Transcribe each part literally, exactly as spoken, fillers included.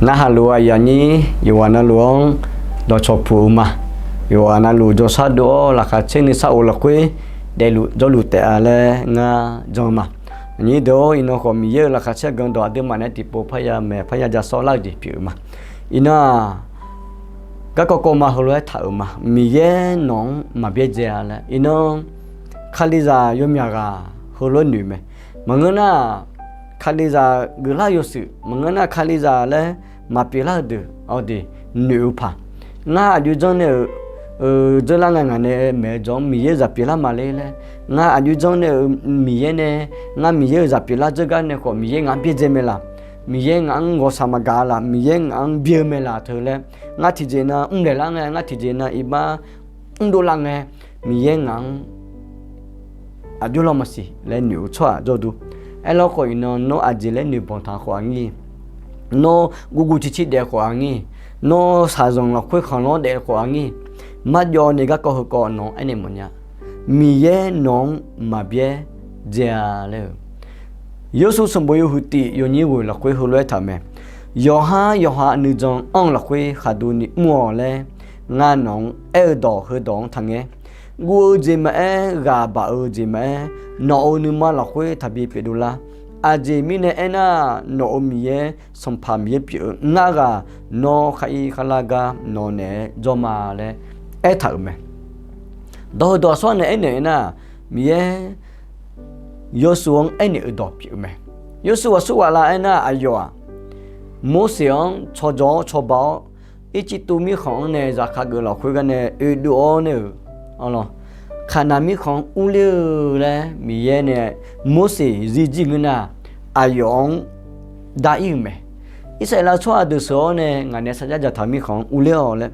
Narhaq luf-eu aqyuif aqnyir yawqghaq navluf-anr dawqcawq puq-eu ma. Yawqghaq navluf jawrshar dov-awr laqkhaq caer nuisar of lafkhoer daefluf jawrluf taef-a laer ngar jan-eu ma. Aqnyir deuq-or, iqnan khawf Miqyaer-euq laqkhaq caer gan dawq aqduimaf nae tiqpov parya maeq parya ja sawr lar-eu jeq pyeuf-eu ma. Iqnan-aq, garkawv kawv ma heulof-aer taq-euq ma. Miqyaer nawq-anr maqbyaerdzae-a laer. Iqnan kalizaq yawmyaq ghaq heulof-aer noeq mae. Maqngeur nar, kalizaq geuflar yawshuif, maqngeur nar kalizaq laer maqpyeuflar-eu deuq-awr de, noeq-eu paq. Ngar aqjox janr nae-euq, eu, dzeurlar ngae ngaq nae maeq-eu jawr-anr Miqyaer zaq pyeuflar maqler laer, ngar aqjox janr nae-euq Miqyaer nae, ngar Miqyaer-euq zaq pyeuflar dzeur gar nae khawf Miqyaer ngaq-anr byaerdzae mae laq, Miqyaer ngaq-anr ghawqshaq maqgaq-a laq, Miqyaer ngaq-anr byae-eu mae laq teu laer, ngar tiqjeq na mrlaeq lar ngae, ngar tiqjeq na iqbax mrdov lar ngae, Miqyaer ngaq-anr aqjox lar maqsiq laer noeq-eu tsawrhaq jawrduq. Aerlawkhawf iqnan nawr aqjeq laer noeqbanq taq khawf-a ngir, nawr guvguv circir daef khawf-a ngir, nawr shaqzanq lafkhoer khanqlanr daef khawf-a ngir, marjawv nae garkawv heukawv nawq-anr aernaeq mawfnya. Miqyaer nawq-anr maqbyaer dzae-a laer-eu, Yeqsur sanqbof yawhuiq tif yawnyir ghoeq lafkhoer heulof-aer taq-euq mae. Yawqhar yawqha nuijan anr-eu lafkhoer khaqduq ni mr-awq laer, ngar nawq-anr aer-eu dawq heudawq-anr taqngaer. Guv-eu jeq maqaer, ghaq baq-eu jeq maqaer, nawq-euq nuima lafkhoer taqbi pyeuf dovlar. Aqjeq mirnae aernar, nawq-euq Miqyaer Sanqpaq Miqyaer pyeuf-eu ngar ghaq, nawr khar ir khar lar gar nawq naeq-aer jawr ma laer aertaq-euq mae. Dawq heudawq aqsur nae aernaeq nar, Miqyaer Yawsur-anr aernaeq-eu dawq pyeuf-eu mae. Yawsur ghaqsur ghaq lar aernar, aqyawf-aq, Morseq-anr tsawrjawr-awr cawba-awr, Ircivtuv mirkhanq-anr nae zaqkhav geuf lafkhoer gar nae oedov-awr nae-euq, arlawq, Kaqnaq mirkhanq-anr urler-eu laer Miqyaer nae Morseq zirjir ngeur nar, aqyawf-anr dar ir-euq mae. Irsaqleqlav tsawrhaq deuq sheuq-awr nae ngaq nae sarjax dzaqtaq-eu mirkhanq-anr urler-awq laer.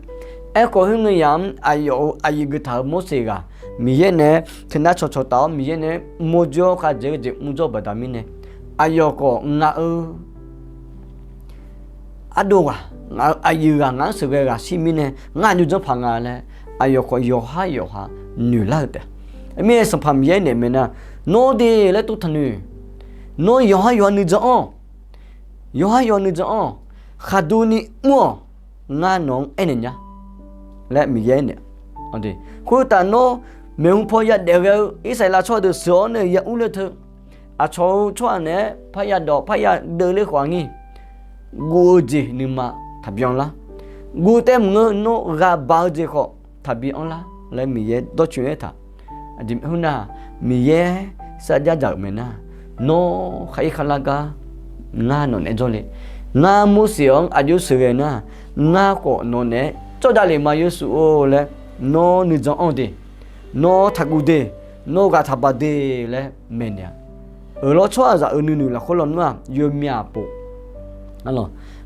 Aerkhawf, khoerngae yamq-anr aqyawf-euq aqyuif geuf taq-euq Morseq ghaq Miqyaer nae teunar cawqcawq taf-awr Miqyaer nae mawrjoe-awr khavjeq-eu jeq mrjawr-eu baqda mirnae, aqyawf khawf ngaq-euq ardov ghaq, ngaq-euq aqyuif ghaq, ngaq-anr sheuqghae ghaq shir mirnae, ngar aqjox janr paq nga laer, aqyawf khawf yawqhar yawqha noeqlar-eu taef. Mirnae Sanqpaq Miqyaer naeq mae nar, nawr de laer tov taqnoeq. Nawr yawqhar yawqha nuijan anr, yawqhar yawqha nuijan anr, khaqduq ni mr-awq, ngar nawq-anr aernaeq nya laer Miqyaer naeq. Khoertaf nawr maeqhu paw yadaef ghae-eu Irsaqleqlav tsawrhaq deuq sheuq-awr nae ya urler teu, aqcawq-eu tsawrhaq naeq-aer parya dawq parya deuvler khawf-a ngir, guv-eu jeq nuima taqbi anrlar. Guv taef maqngeur, nawr ghaq baq-eu jeq khawf taqbi anrlar laer Miqyaer dawrcoeni aertaq. Aqjeq mirnae, Miqyaer sarjax dzaq-euq mae nar, nawr khar ir khar lar gar ngar nawq naeq-aer jawrle. Ngar Morseq-anr aqjox sheuqghae nar, ngar khawf nawq naeq-aer jawrjav lef ma Yawsur-or laer, nawr nuijan anr de, nawr taqguv de, nawr ghaq taqbaq de laer maeqnaeq-a. Euq lawr, tsawrhaqzaq-euq nuinoeq lafkhoer lawnmr-aq, yawmyaq pov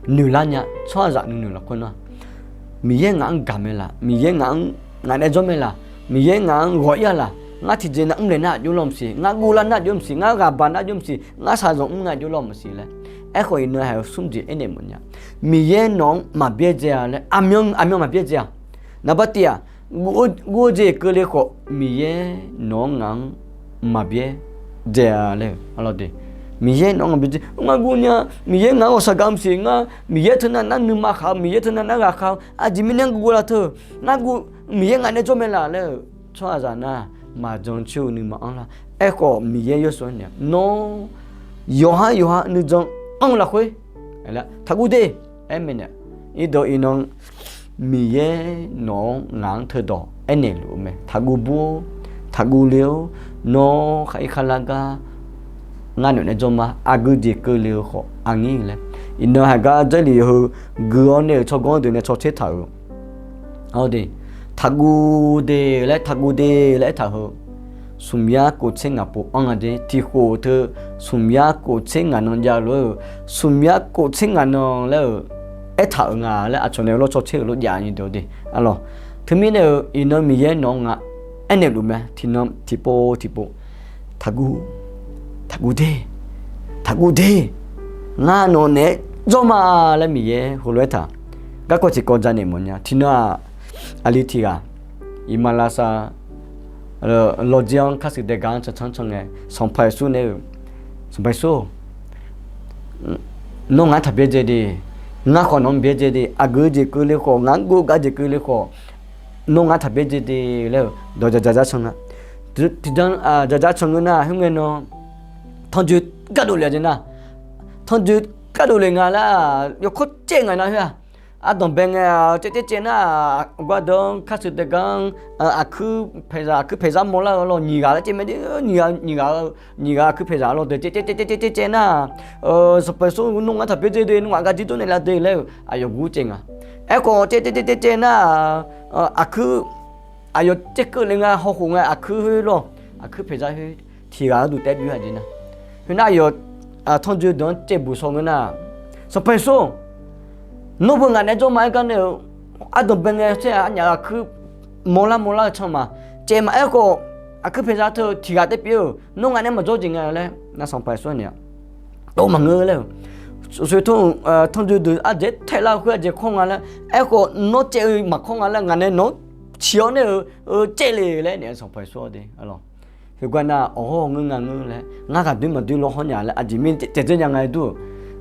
noeqlar nya. Tsawrhaqzaq nuinoeq lafkhoer nar, Miqyaer ngaq-anr gaq mae laq, Miqyaer ngaq-anr ngaq naeq-aer jawr mae laq, Miqyaer ngaq-anr ghawq ir-a laq, ngar tiqjeq nav mrlaeq nar aqjox lawr maqsiq, ngar guv lar nar aqjox maqsiq, ngar ghaq baq nar aqjox maqsiq, ngar shaqzanq mr nar aqjox lawr maqsiq laer. Aerkhawf iqnan haiq-eu smr jeq aernaeq mawfnya. Miqyaer nawq-anr maqbyaerdzae-a laer, aqmyan aqmyan maqbyaerdzae-a. Naqbar tiv-aq, guv-eu jeq keuvle khawf Miqyaer nawq-anr ngaq-anr maqbyaerdzae laer-eu, Miqyaer nawq-anr maqbyaerdzae. Ngar guv nya, Miqyaer ngaq-anr ghawqshaq gaq maqsiq, ngar Miqyaer teunav nar nuima khaq-eu, Miqyaer teunav nar ghaqkhav-eu, aqjeq mirnae ngar guv lar teu, ngar guv, Miqyaer ngaq naeq-aer jawr mae laq laer-eu tsawrhaqzaq nar, maqjan coer-eu nuima anrlar. Aerkhawf Miqyaer Yawsur-anr naeq, nawr yawqhar yawqha nuijan anr-eu lafkhoer taqguv de aer mae nae. Irdov iqnan Miqyaer nawq-anr ngaq-anr teudawq aernaeq luf-eu mae. Taqguv bur-or, taqguv le-or, nawr khar ir khar lar gar ngar nawq naeq-aer jawr ma. Aqgeu jeq keuvle-eu khawf aqnyir laer, iqnan haiq gar Jarlif heu gui-awr nae-euq tsawrganr deuq nae caw tser taq-euq, taqguv de laer, taqguv de laer aertaq heu, smq yar kof tser ngaq pov anr nga jeq. Tiq khof teu smq yar kof tser ngaq nan jav lof-aer-euq, smq yar kof tser ngaq nan laer-euq aertaq-euq nga laer aqcawq nae lawr caw tser-euq lof jav nyi deuq de. Arlawq, teumirnae-euq iqnan Miqyaer nawq-anr ngaq aernaeq luf mae. Tiqnan tiqpov tiqpov, taqguv, taqguv de, taqguv de, ngar nawq naeq-aer jawr ma laer Miqyaer heulof-aer taq. Garkawv tiqkawv janaeq mawfnya. Tiqnan-aq, aqli tiq ghaq iqmalavshav lawqdzer-anr kharshuif dae gaq-anr cancan can ngae, Sanqpaq Yeqsur nae-euq, Sanqpaq Yeqsur, nawr ngaq-anr taqbyaerdzae de, Ngar khawf nawq-anr byaerdzae de, aqgeu jeq keuvle khawf, ngaq-anr gov-eu gar jeq keuvle khawf, nawr ngar taq byaerdzae de laer-euq dawq dzaqdzaq can nga. Tiqjan dzaqdzaq can ngeur nar, khoerngae nawr tanrjoe gardov le-a jeq nar, tanrjoe gardov le nga laer, yawkawr caev nga nar khoer-aq, ardanqbae ngae caev caev caev nar, aqgar deuq-anr kar sui taev gar-anr, aqkuir paeqzaq, aqkuir paeqzaq mawrlar-eu lawr, nyiq ghaq laer caev mae de, nyiq ghaq, nyiq ghaq, nyiq ghaq aqkuir paeqzaq lawr deuq caev caev caev caev caev caev nar, Sanqpaq Yeqsur nawr ngar taq byaerdzae de, nawr ngaq gar jir dawrnaeq la de laer-euq aqyawf gur caev nga. Aerkhawf caev caev caev caev caev nar, aqkuir, aqyawf caev keuvle nga, hawkhof ngae aqkuir khoer lawr, aqkuir paeqzaq khoer tiq ghaq-anr duq taef bif-a jeq nar, khoernar aqyawf tanrjoe deuq-anr caevbuq shaw ngeur nar, Sanqpaq Yeqsur, nawr beu ngaq naeq-aer jawr ma aer gar nae-euq, ardanqbae ngae tser-aq, arnyaf aqkuir mawrlar mawrlar-eu can ma, caev maqaer khawf, aqkuir paeqzaq teu tiq ghaq taef pyeuf-eu, nawr ngaq naeq-aer maqjawr jeq nga laer nar, Sanqpaq Yeqsur naeq-aq, tov maqngeur laer-euq, soeqtov tanrjoe deuq ardzaeq-aer taeq lar-eu khoer ardzaeq kawr nga laer, aerkhawf nawr caev-eu maqkawr nga laer, ngaq nae nawq-anr ciq-awr nae-euq caev le laer naeq-aer Sanqpaq Yeqsur-awr de, aqlawq, khoergar nar awq hawr ngeur nga ngeur laer, ngar ghaqdoer maqdoer lawr hawr nya laer, aqjeq mirnae caevdzer nya nga-aer dur-euq,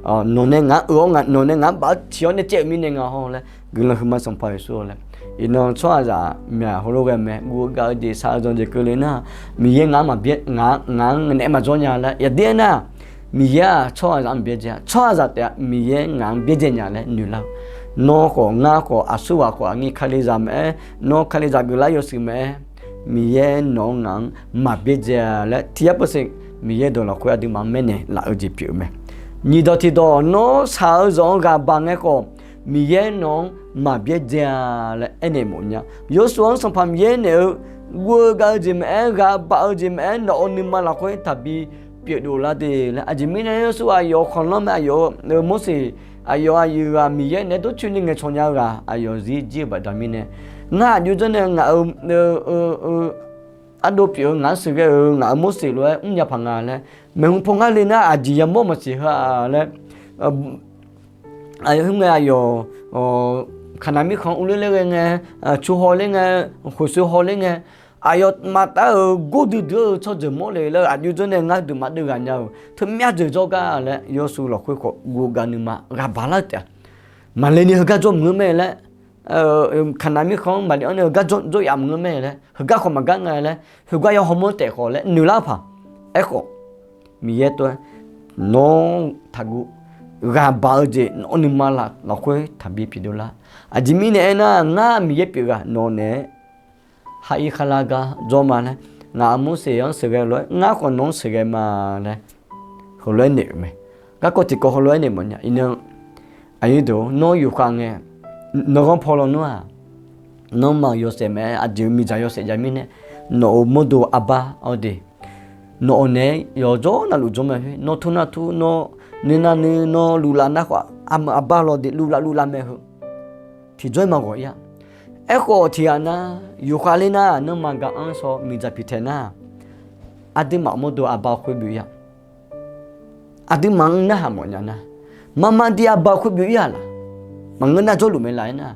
nawq nae ngaq-anr euq-awr nga, nawq nae ngaq-anr baf-awr ciq-awr nae caev-eu mirnae nga hawr laer, guiqlanq huiqma Sanqpaq Yeqsur-awr laer, iqnan tsawrhaqzaq myaq heulof ghae mae, guv-eu gav-eu jeq shaq-eu zanq jeq keuvle nar, Miqyaer ngaq-anr maqbyaer, ngaq-anr naeq-aer maqjawr nya laer yaqdir aernar, Miqyaer-aq tsawrhaqzaq-anr byaerdzae-a, tsawrhaqzaq taef-a Miqyaer ngaq-anr byaerdzae nya laer noeqlar-eu. Nawr khawf ngar khawf aqsurghaq khawf aqnyir Kalizaq maqaer, nawr Kalizaq geuflar yawshuif maqaer, Miqyaer nawq-anr ngaq-anr maqbyaerdzae-a laer tiq yar peuseq Miqyaer dawq lafkhoer aqduimaf-anr maernaeq laf-eu jeq pyeuf-eu mae. Nyiq dawq tiq dawq nawr shaq-eu zanq-anr ghaq baq ngae khawf, Miqyaer nawq-anr maqbyaerdzae-a laer aernaeq mawf nya. Yawshuif-anr Sanqpaq Miqyaer naeq-eu guv-eu gav-eu jeq maqaer, ghaq baq-eu jeq maqaer, nawq-euq nuima lafkhoer taqbi pyeufdov lar de laer. Aqjeq mirnae Yawshuif aqyawf-euq khanqlanr mae, aqyawf-euq Morseq, aqyawf aqyuif ghaq Miqyaer naeq-aer dawrcoeni ngaeqcawq nya-eu ghaq aqyawf zir jir-eu baqda mirnae, ngar aqjox janrnae ngaq-euq ardov pyeuf-eu ngaq-anr sheuqghae-euq ngaq-euq Morseq lof-aer mrnya paq nga laer, maeqhu paw ngar le nar aqjeq yamawr maqsiq heu-a laer, aqyawf khoerngae aqyawf Kaqnaq mirkhanq-anr urler ler ghae ngae, cu haw ler ngae, khoeqsoe haw ler ngae, aqyawf maqtav-euq gordui dui-eu tsawrjeuq mawr le laer aqjox janrnae ngar deuq maqdeuv ghaq nya-euq teumyav jeuq jawrgar laer Yawshuif lafkhoer khawf guv-eu gav nuima ghaq baq lar-eu taef-a. Maqle ni heugar jawr maqngeur mae laer, Kaqnaq mirkhanq-anr maqle-anr nae heugar jawr yaf maqngeur mae laer, heugar khawf maqgar nga laer, heugar ya hawmawr taef khawf laer noeqlar-eu paq. Aerkhawf, Miqyaer tov-aer nawr taqguv, ghaq baq-eu jeq nawq-eu nuima lafkhoer taqbi pyeufdov lar. Aqjeq mirnae aernar, ngar Miqyaer pyeuf ghaq nawq naeq-aer ha ir kharlar gar jawr ma laer, ngaq-euq Morseq-anr sheuqghae lof-aer ngar khawf nawq-anr sheuqghae ma laer heulof-aer naeq-euq mae. Garkawv tiqkawv heulof-aer naeq mawfnya. Iqnan aqyuif deuq-or, nawr yufkhav ngae, nanqghanr paw lawnmr-aq, nanrma-euq yawshaef maqaer, aqjeq-euq miqdzaq yawshaef jav mirnae, nawq-euq mawrdo arbar-awr de, nawq-euq naeq-aer yawqjawr navluf jawr mae khoer, nawr tur nar tur, nawr nuir nar nuir, nawr luvlav nar khawf, armeuq arbar law de luvlav luvlav mae heu, tiqjawr-aer maqghawq ir-a. Aerkhawf tiqghaq nar, yufkhav ler nar, nanrma gar-anr shaw miqdzaq piqtaeq nar, aqduimaf mawrdo arbar khoer byov ir-a. Aqduimaf-anr narhaq mawfnya nar, marmar dir arbar khoer byov ir-aq laq? Maqngeur nar jawrluf mae laf-aer nar,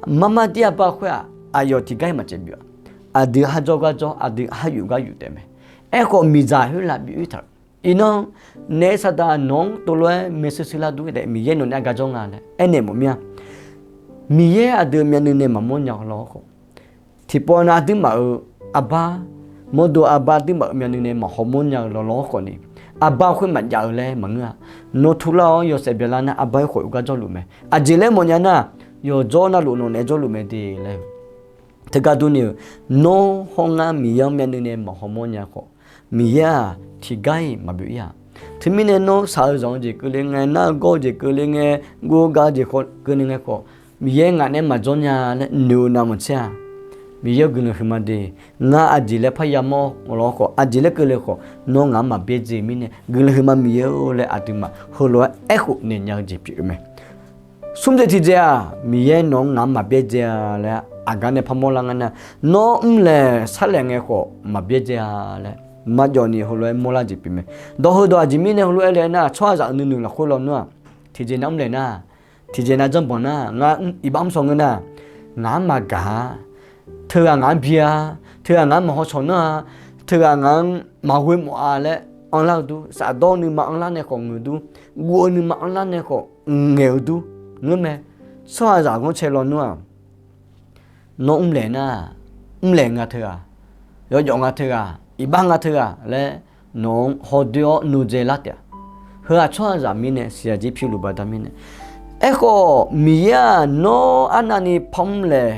marmar dir arbar khoer-aq, aqyawf tiqgar-iq maqcaev byov-a. Aqdui har jawr gar jawr, aqdui har yuf gar yuf taef mae. Aerkhawf miqdzaq khoer lav byov ir taq-euq. Iqnan, naef saqdaq nawq-anr tov lof-aer maershuir shuir lar dur taef, Miqyaer nawq naeq-aer gar jawr nga laer aernaeq mawf mir-a. Miqyaer aqdui myavnuiv nae maqmawr nya-eu lawr khawf, tiqpawf nav aqduimaf-euq arbar, mawrdo arbar aqduimaf-euq myavnuiv nae maqhaw mawr nya-eu lawr lawr khawf ni, arbar khoer maqjav-eu laer maqngeur-a. Nawr turlar-awr yawshaef byanlar nar arbar khoer khawf yuf gar jawrluf mae. Aqjeq laer mawfnya nar, yawqjawr navluf nawq naeq-aer jawrluf mae de laer-eu. Teugar durni-eu, nawr hawr ngar Miqyaer-anr myavnuiv nae maqhaw mawr nya khawf, Miqyaer-aq tiqgar-iq maqbyov ir-aq. Teumirnae nawr shaq-eu zanq-eu jeq keuvle ngae, nar-eu gawr-eu jeq keuvle ngae, guv-eu gav-eu jeq keuvle ngae khawf, Miqyaer ngaq naeq-aer maqjawr nya laer noeq-eu navmaqtser-aq, Miqyaer-eu guiqlanq huiqma de. Ngar aqjeq laer parya mawr lawr khawf, aqjeq laer keuvle khawf, nawr ngaq-anr maqbyaerdzae mirnae, guiqlanq huiqma Miqyaer-or laer aqduimaf heulof-aer aerkhof naeq nya-eu jeq pyeuf-eu mae. Smr dzaeq tiq dzaeq-aq, Miqyaer nawq-anr ngaq-anr maqbyaerdzae-a laer aqgar nae parmawr lar nga nar, nawr mrlaeq sharlaeq ngae khawf maqbyaerdzae-a laer, marjawv ni heulof-aer mawrlar jeq pyeuf mae. Dawq heudawq aqjeq mirnae heulof-aer le nar, tsawrhaqzaq-euq nuinoeq lafkhoer lawnmr-aq, tiqjeq nav mrlaeq nar, tiqjeq nav janrbanq nar, ngar iqbax mr shaw ngeur nar, ngaq-anr maqgaq-a, teughaq ngaq-anr bi-a, teughaq ngaq-anr maqhaw cawq nanr-a, teughaq ngaq-anr maqghoe mawf-a laer anrlar-eu dur, shafdawr-eu nuima anrlar nae khawf ngeur dur, guv-eu nuima anrlar nae khawf ngaeq-eu dur, ngeur mae. Tsawrhaqzaq ghanrcae lawnmr-aq, nawr mrlaeq nar, mrlaeq nga teughaq, yawjawf nga teughaq, iqbax nga teughaq laer nawq-anr hawdoer-awr nodzae lar taef-a. Heu-aq tsawrhaqzaq mirnae siqyaq jir pyurluf baqda mirnae. Aerkhawf Miqyaer-aq nawr arnavni panmr laeq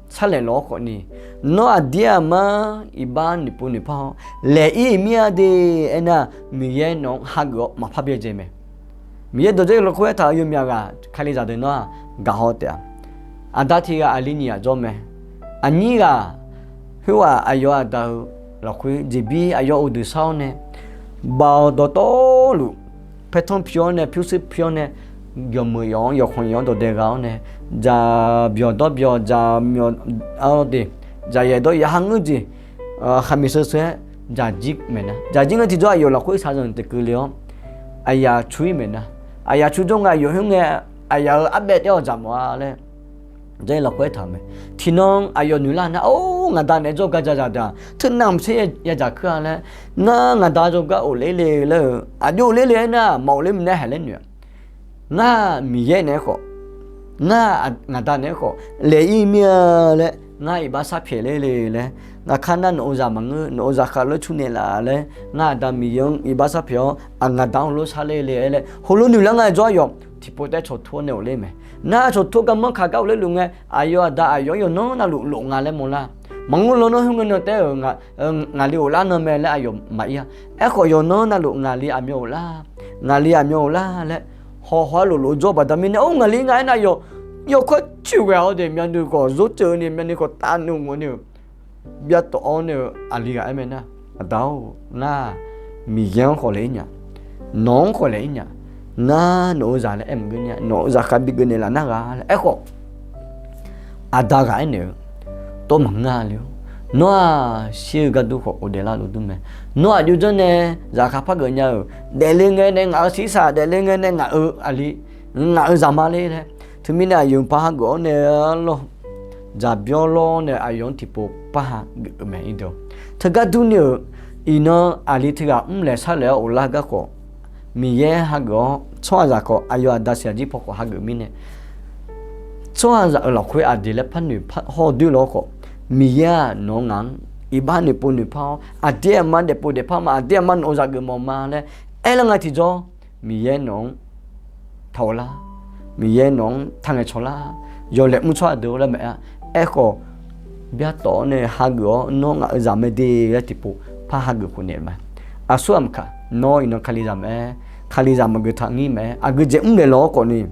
sharlaeq lawq-awr khawfni, nawr aqdir aqmar iqbax noeqpov noeqpar-awr laeq-ir mir-a de. Aernar, Miqyaer nawq-anr hageuf-awr maqpar byaerdzae mae. Miqyaer dawqdzer lafkhoer aertaq-euq yawmyaq ghaq Kalizaq deuq nawr-aq gaqhaw taef-a. Aqda tiq ghaq aqli nyiq ghaq jawr mae. Aqnyir ghaq khoerghaq aqyawf-euq aqda-eu lafkhoer jeqbir aqyawf uqduq shar-awr nae, baoq dawqtawvluf paertanr pi-awr nae, pyurshuir pi-awr nae, yawqmeuq yawf-anr yawqkhanq yawf-anr dawqdae gha-awr nae, dzaq byawq dawr byawq, dzaq myawq-awr de, dzaq yaeq dawr yaeq ha ngeur jeq, khaqmiq sheu sheu-aer dzaq jir maeqnar. Dzaq jir ngae tiqjawr aqyawf lafkhoer shaqzanq taeqkeuv le-awr aqyaf cu-ir maeqnar. Aqyaf cu jawr ngae aqyawf khoerngae aqyaf-euq arbaev taef-awq dzaq mawf-a laer, dawqdzer lafkhoer aertaq-euq mae. Tiqnan aqyawf noeqlar nar, or, ngaqda naeq-aer jawrgar ja zaqdeuq-aq teunav maqtser yadzaq keuv-a laer, ngar ngaqda jawrgar of ler le laer-eu aqjox of ler le aernar, maqof ler minae haeq laer noeq-a. Ngar Miqyaer naeq-aer khawf, ngar ngaqda naeq-aer khawf laeq-ir mir-a laer, ngar iqbax sharpyaeq ler le laer, ngaqkar nar nawq-eu zaq maqngeur, nawq-eu zaqkhav lof-aer cur naeqlaf laer, ngar aqda Miqyaer-anr iqbax sharpyaeq-awr, aqngaqda-anr heulof shar ler le-aer laer, heulof noeqlar ngae jawr aqyawf tiqpov taef-aer cawqtur-awr nae of ler mae. Nar cawqtur garmanr kaq gar of ler luf ngae, aqyawf aqda aqyawf-anr yawqnan navluf lof nga laer mawrlar. Maqngeur lawnmr khoerngae nan taef-aer-euq ngaqli of lar nan mae laer aqyawf maqir-a. Aerkhawf yawqnan navluf ngaqli aqmyan of lar, ngaqli aqmyan of lar laer hawhaw-aer loflof-eu jawr baqda mirnae, or, ngaqli nga aernar yawq, yawkawr coeq ghae-awr de, myavnuiv khawf zor ceuv ni, myavnuiv khawf tavnuiv mawf ni-eu, byav tawf-awr nae-eu aqli ghaq aer mae nar, Aqda-or, ngar Miqyaer-anr khawf laeq-ir nya, nawq-anr khawf laeq-ir nya, ngar nawq-eu zaq laer aer maqngeur nya, nawq-eu zaqkhav bi geuf naeqlaf nar ghaq laer. Aerkhawf aqda ghaq aernaeq-eu, tov maqngeur-a le-or, nawr-aq shir-eu gardur khawf ghofdaef lar lof dur mae. Nawr aqjox janr nae zaqkhav par geuf nya-euq, daefle ngae nae ngaq-euq shirsaq, daefle ngae nae ngaq-euq aqli, ngaq-euq zaqma ler laer, teumirnae aqyawf mqpar hageuf-awr nae lawr, dzaqbyawr lawr nae aqyawf-anr tiqpov par hageuf-eu mae. Teugar durni-euq iqnan aqli teughaq mrlaeq sharlaeq-awr of lar garkawv, Miqyaer hageuf-awr tsawrhaqzaq khawf aqyawf aqda siq aqjir paw khawf hageuf mirnae, tsawrhaqzaq-euq lafkhoer aqdui laer par noeq par hawr doer lawr khawf, Miqyaer-aq nawq-eu ngaq-anr iqbax noeqpov noeqpar-awr, aqdir aqma daefpov daefpar ma, aqdir aqma nawq-eu zaq geufmawf ma laer aerlar nga tiqjawr, Miqyaer nawq-anr taq of lar, Miqyaer nawq-anr taq ngaeqcawq lar, yawlaeq mr tsawrhaq deuq laer maqaer-a. Aerkhawf byartawf-awr nae hageuf-awr nawr ngaq-euq zaq mae de laer tiqpov par hageuf khof naeq-eu ma. Aqsur aqmqkaq nawr iqnan Kalizaq maqaer, Kalizaq maqgeuf taq ngir maqaer, aqgeujeq mrlaeq lawr-awr khawfni,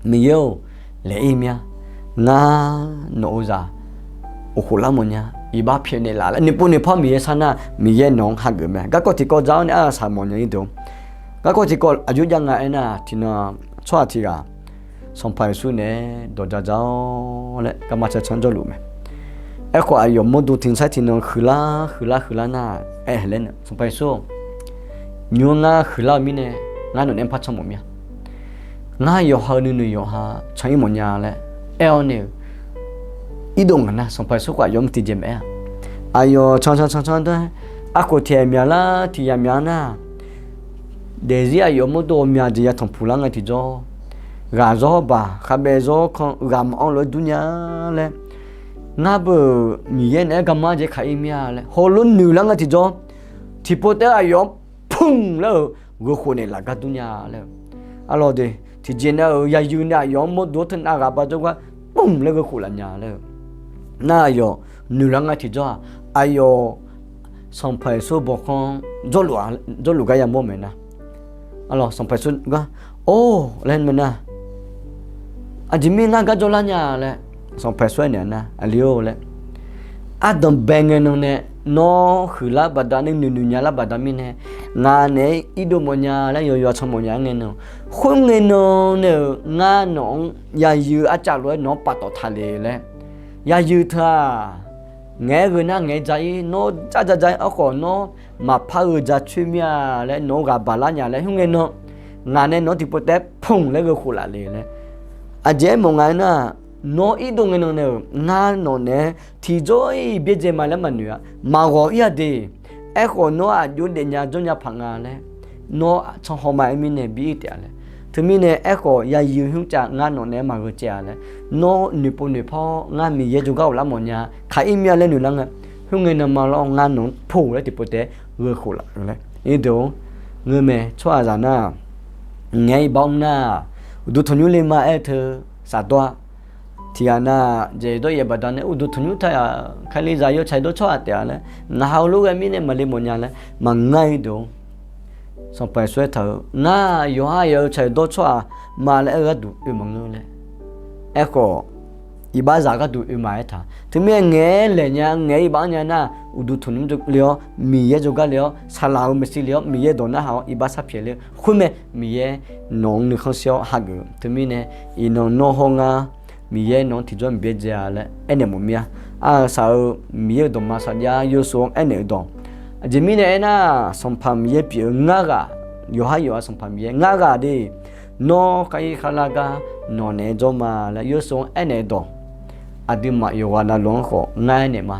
Miqyaer-or, laeq-ir mir-a. Ngar nawq-eu zaq of khof lar mawf nya, iqbax pyaeqnaeq laf laer noeqpov noeqpar Miqyaer sharnar, Miqyaer nawq-anr hageuf mae. Garkawv tiqkawv dzaq-awr nae arsaq mawf nya-ir deuq. Garkawv tiqkawv aqjox jav nga aernar, tiqnan tsawrhaq tiq ghaq Sanqpaq Yeqsur naeq-aer dawq ja ja-awr laer garma caer canr jawrluf mae. Aerkhawf aqyawf mawrdo tiq saer tiqnan huiqlar huiqlar huiqlar nar, aer-eu laer, Sanqpaq Yeqsur-or, nymr-anr ngar huiqlar-eu mirnae ngar nawq naeq-aer par can mawf mir-a. Ngar yawqha-eu nuinoeq yawqha can-ir mawf nya laer aer-awr nae-eu, irdov ngaq nar Sanqpaq Yeqsur khawf aqyawf-anr tiqjeq maqaer-a. Aqyawf can can can can dar, arkhof tiq aqmyaq lar tiq yamyaq nar, daefzir aqyawf mawrdo ghawqmya jeq ya tanqpuq lar ngae tiqjawr, ghaq zawr baq khavbaev zawr kan ghaq maqanr lof-aer dur nya laer, ngar beuq Miqyaer naeq-aer garma jeq kaq-ir mir-a laer heulof noeq lar ngae tiqjawr, tiqpov taef-aer aqyawf-anr pmq laer-euq gheukhof naeqlaf gar dur nya laer-eu. Arlawr de, tiqjeq nav-euq yayuif nae aqyawf-anr mawrdo-awr teunav ghaq ba jawrgar pmq laer gheukhof laf nya laer-eu. Nar aqyawf noeq lar ngae tiqjawr-aq, aqyawf Sanqpaq Yeqsur bawqkhanr jawrluf gar yamawr mae nar, Sanqpaq Yeqsur gar, or laer mae nar, aqjeq mir ngar gar jawrlar nya laer Sanqpaq Yeqsur aernaeq nar, aqli-or laer, ardanq bae ngae nan nae nawr huiqlar baqda nae noeqnoeq nya lar baqda mirnae, ngaq naeq-aer irdov mawf nya laer yawqyawq can mawf nya-aer ngae nan, khoerngae nan nae-euq ngar nawq-anr yayuif arcav lof-aer nawq-anr paftawf taq le laer, yayuif teu-aq, ngaeq-aer gheu nar ngaeq-aer ja-ir, nawr jar ja ja-ir, aerkhawf nawr maqpar gheu ja coer mir-a laer nawq-anr ghaq baq lar nya laer khoerngae nan, ngaq nae nawq-anr tiqpov taef-aer pmq laer gheukhof laf le laer. Aqjeq aermawf nga aernar, nawr irdov ngae nan nae-euq ngar nawq naeq-aer tiqjawr-ir byaerdzae ma laer maqnoeq-a, maqghawq-ir-a de. Aerkhawf nawr aqjox daefnya jawrnya paq nga laer, nawr canhaw ma-aer mirnae bi-ir taef-a laer, Teumirnae aerkhawf, yayi-eu hmq cav ngar nawq naeq-aer maqgheu caev-a laer, nawr noeqpov noeqpawr ngar Miqyaer jawrgar ghoflar mawfnya, kaq-ir mir-a laer noeqlar ngae, khoerngae nawmaf lawr ngar nawq-anr pov-eu laer tiqpov taef-aer gheu khof laf-eu laer. Irdeuq-or, ngeurmae tsawrhaqzaq nar, ngaeq-aer iqbax mr nar, uqduq tanqnymr le ma aer-eu teu shafdawr-a. Tiqghaq nar, jaeq dawr yaef baqdanae uqduq tanqnymr taq-aq, Kalizaq yawtsaq dawr tsawrhaq taef-a laer, ngaq ha-eu lof ghae mirnae maqle mawfnya laer maqngar-ir deuq-or, Sanqpaq Yeqsur aertaq-euq, ngar yawqhar yawf-eu tsaq dawr tsawrhaq ma laer aer-eu gharduq oe maqngeur laer. Aerkhawf, iqbaxzaq gharduq oe ma aertaq. Teumirnae ngaeq-aer laeq nya, ngaeq-aer iqbax anr nya nar, uqduq tanqnymr le-awr Miqyaer jawrgar le-awr, saqlaq-euq maeqshi le-awr Miqyaer dawq narhaq-awr iqbax sharpyaeq le-eu khoermae, Miqyaer nawq-anr nuikhanr shir-awr hageuf-eu. Teumirnae, iqnan nawr hawr ngar Miqyaer nawq-anr tiqjawr Miqyaer dzae-a laer aernaeq mawf mir-a. Aqsaq-eu Miqyaer-euq dawqma saqjax yawshuif-anr aernaeq-eu dawq, aqjeq mirnae aernar, Sanqpaq Miqyaer pyeuf-eu ngar ghaq, yawqhar yawf-a Sanqpaq Miqyaer ngar ghaq de, nawr khar-ir kharlar gar nawq naeq-aer jawr ma laer yawshuif-anr aernaeq-eu dawq, aqduimaf yawqghaq navluf-anr khawf ngar aernaeq ma.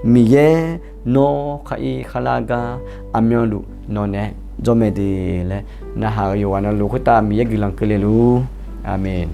Miqyaer nawr khar-ir kharlar gar aqmyanluf nawq naeq-aer jawr mae de laer, narhaq-euq yawqghaq navluf khoertav Miqyaer guiqlanq keuvle luf-ur. Aqmeq.